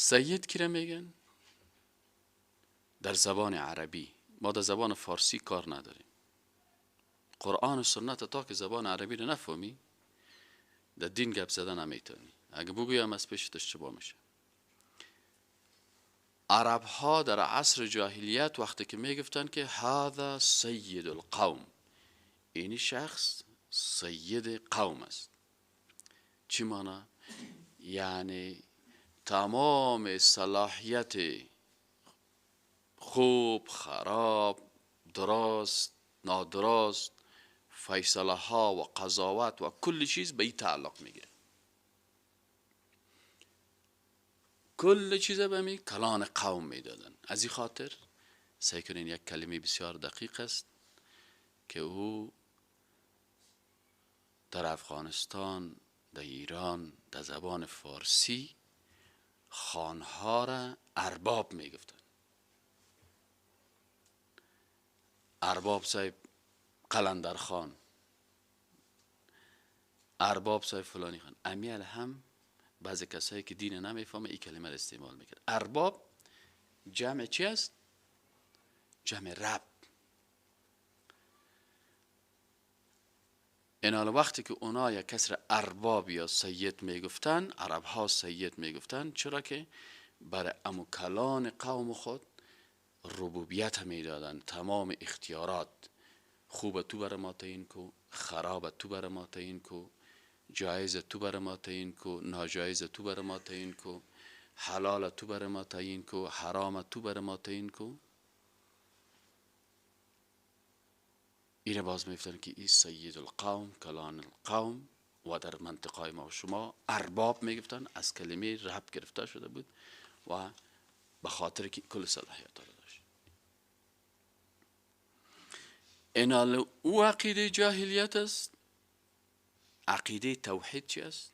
سید کی را میگن؟ در زبان عربی، ما در زبان فارسی کار نداریم. قرآن و سنت تا که زبان عربی رو نفهمی در دین گپ زدن نمیتونی. اگه بگویم از پیشت اشتباه میشه. عرب ها در عصر جاهلیت وقتی که میگفتن که هذا سید القوم، این شخص سید قوم است، چی مانا؟ یعنی تمام صلاحیت خوب، خراب، درست، نادرست، فیصله ها و قضاوت و کل چیز به این تعلق میگیره. کل چیز به می کلان قوم میدادن. از این خاطر سعی کنین، یک کلمه بسیار دقیق است که او در افغانستان، در ایران، در زبان فارسی خانها را ارباب میگفتن. ارباب صاحب قلندر خان، ارباب صاحب فلانی خان. امیال هم بعضی کسایی که دین نمیفهمه این کلمه را استعمال میکرد. ارباب جمع چی است؟ جمع رب. این حال وقتی که اونا یک کس را ارباب یا سید میگفتن، عرب ها سید میگفتن، چرا که برای امو کلان قوم خود ربوبیت میدادن، تمام اختیارات، خوب تو بر ما تعیین کو، خراب تو بر ما تعیین کو، جایز تو بر ما تعیین کو، ناجایز تو بر ما تعیین کو، حلال تو بر ما تعیین کو، حرام تو بر ما تعیین کو. ایره باز میفتن که ای سید القوم، کلان القوم، و در منطقه ما و شما ارباب میگفتن، از کلمه رب گرفته شده بود و به خاطر که کل صلاحیت را داشت. اینال او عقیده جاهلیت است. عقیده توحید چی است؟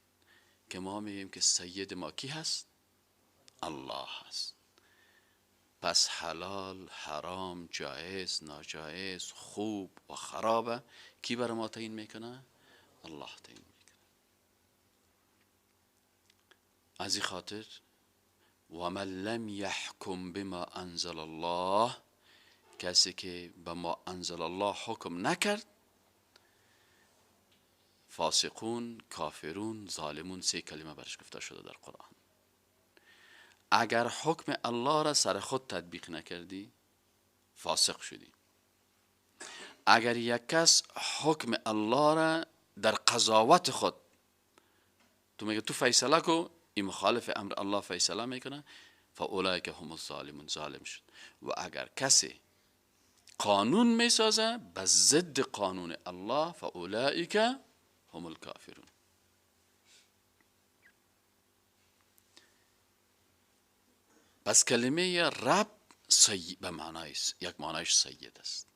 که ما میگیم که سید ما کی هست؟ الله هست. پس حلال، حرام، جایز، ناجایز، خوب و خرابه کی بر ما تعیین میکنه؟ الله تعیین میکنه. از این خاطر و من لم یحکم بما انزل الله، کسی که به ما انزل الله حکم نکرد، فاسقون، کافرون، ظالمون، سه کلمه برش گفته شده در قرآن. اگر حکم الله را سر خود تطبیق نکردی فاسق شدی. اگر یک کس حکم الله را در قضاوت خود، تو میگه تو فیصله کو، این مخالف امر الله فیصله میکنه، فاولئک هم الظالمون، ظالم شد. و اگر کسی قانون میسازه به ضد قانون الله، فاولئک هم الکافرون. پس کلمه رب به معنای یک معنایش سید است.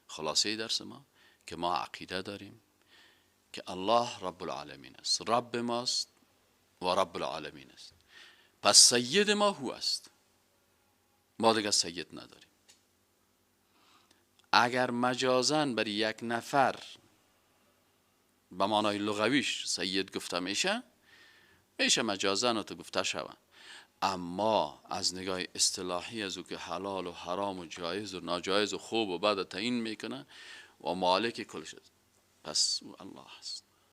خلاصه درس ما که ما عقیده داریم که الله رب العالمین است، رب ماست و رب العالمین است. پس سید ما هو است، ما دیگه سید نداریم. اگر مجازاً برای یک نفر به معنای لغویش سید گفته میشه، میشه مجازاً تو گفته شوه، اما از نگاه اصطلاحی از او که حلال و حرام و جایز و ناجایز و خوب و بد تعیین میکنه و مالک کل شد، پس او الله است.